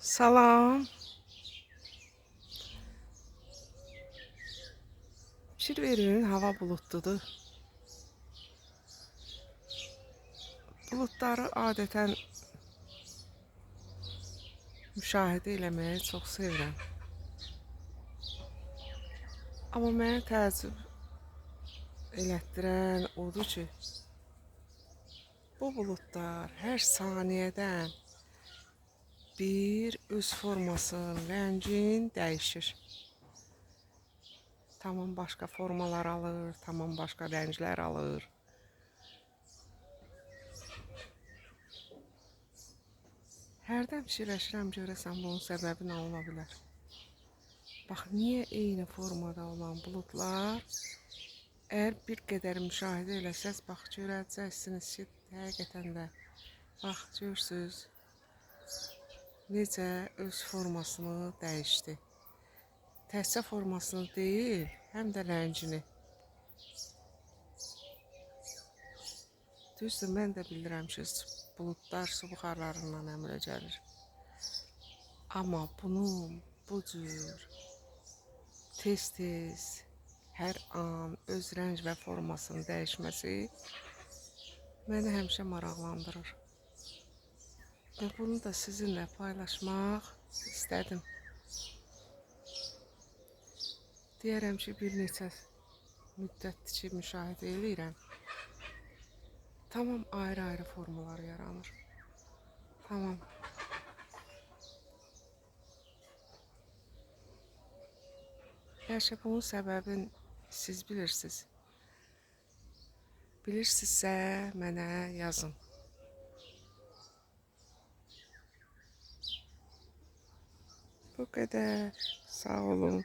Salam. Fikir verin, hava buludludur. Buludları adətən müşahidə eləməyi çox sevirəm. Amma mənə təəccüb elətdirən odur ki, bu buludlar hər saniyədən bir öz formasının, rəngin dəyişir. Tamam başqa formalar alır, tamam başqa rənglər alır. Hərdən fikirləşirəm, görəsən bunun səbəbi nə ola bilər? Bax, niyə eyni formada olan buludlar, əgər bir qədər müşahidə eləsəz, bax, görəcəksiniz ki, həqiqətən də, bax, görürsünüz, necə öz formasını dəyişdi. Təkcə formasını deyil, həm də rəngini. Düzdür, mən də bilirəm ki, buludlar su buxarlarından əmrə gəlir. Amma bunun bu cür tez-tez hər an öz rəng və formasını dəyişməsi məni həmişə maraqlandırır. Və bunu da sizinlə paylaşmaq istədim. Deyərəm ki, bir neçə müddətdir ki, müşahidə eləyirəm. Tamam ayrı-ayrı formalar yaranır. Tamam. Bəlkə bunun səbəbini siz bilirsiniz. Bilirsinizsə mənə yazın. Bu qədər. Sağ olun.